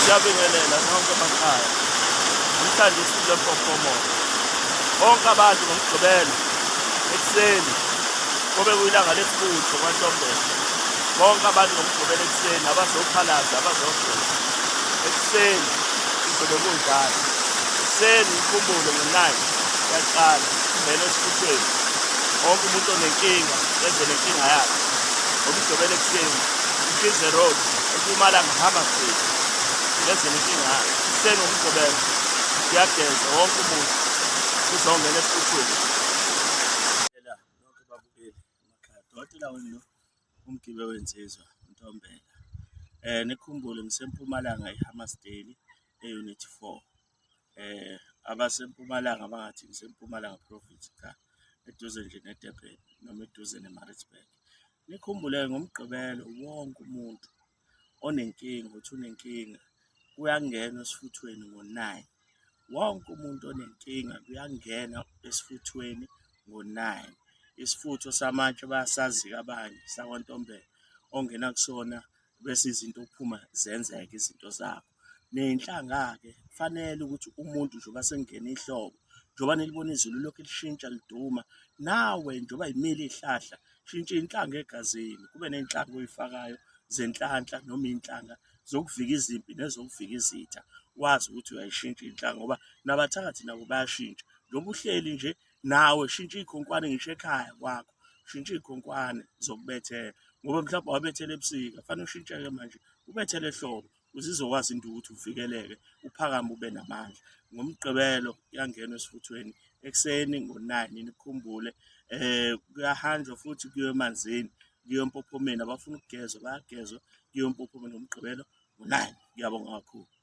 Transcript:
Siyabingelela nonke emakhaya. Namhlanje usuku lwempophomolo. Bonke abantu ngoMgqibelo ekuseni kobe kuyilanga lesibutho kwaNtombela. Bonke abantu ngoMgqibelo ekuseni abazophalaza abazogeza. Ekuseni kuzobe kunjalo. Ekuseni ikhumbule ngo-9 yaqala ingena esifuthweni. Wonke umuntu onenkinga eze nenkinga yakhe. NgoMgqibelo ekuseni Mkhize Road eMpumalanga Hammersdale eze nenkinga yakhe. Ekuseni ngoMgqibelo kuyageza wonke umuntu uzongena esifuthweni. Nonke babukeli emakhaya. Dokotela wenu lo umgibe wensizwa uNtombela. Nikhumbule ngiseMpumalanga eHammersdale e-Unit 4. AbaseMpumalanga bangathi ngiseMpumalanga Province cha, eduze nje neDurban noma eduze neMaritzburg. Nikhumbule ngoMgqibelo wonke umuntu onenkinga uthi unenkinga kuyangenwa esifuthweni ngo-9. Wonke umuntu onenkinga kuyangena esifuthweni ngo-9. Isifutho samatshe bayasazi-ke abanye sakwaNtombela ongena kusona bese izinto kuphuma zenzeke izinto zakho. Ney'nhlanga-ke kufanele ukuthi umuntu njengoba sekungena ihlobo, njengoba nilibona izulu lokhu lishintsha liduma, nawe njengoba yimile iy'hlahla, shintsha iy'nhlanga egazini, kube ney'nhlanga oy'fakayo zenhlanhla noma iy'nhlanga zokuvika izimpi nezokuvika izitha. Wazi ukuthi uyayishintsha iy'nhlanga ngoba nabathakathi nabo bayashintsha. Njengoba uhleli nje nawe shintsha iy'khonkwane ngisho ekhaya kwakho, shintsha iy'khonkwane zokubethela ngoba mhlawumbe wabethela ebusika, kufanele ushintshe-ke manje ubethele ehlobo ukuze izokwazi into ukuthi uvikeleke uphakame ube namandla. NgoMgqibelo kuyangenwa esifuthweni ekuseni ngo-9 nikhumbule kuyahanjwa futhi kuyiwe emanzini, kuyiwe empophomeni, abafuna ukugezwa bayagezwa, kuyiwe empophomeni ngoMgqibelo ngo-9. Ngiyabonga kakhulu.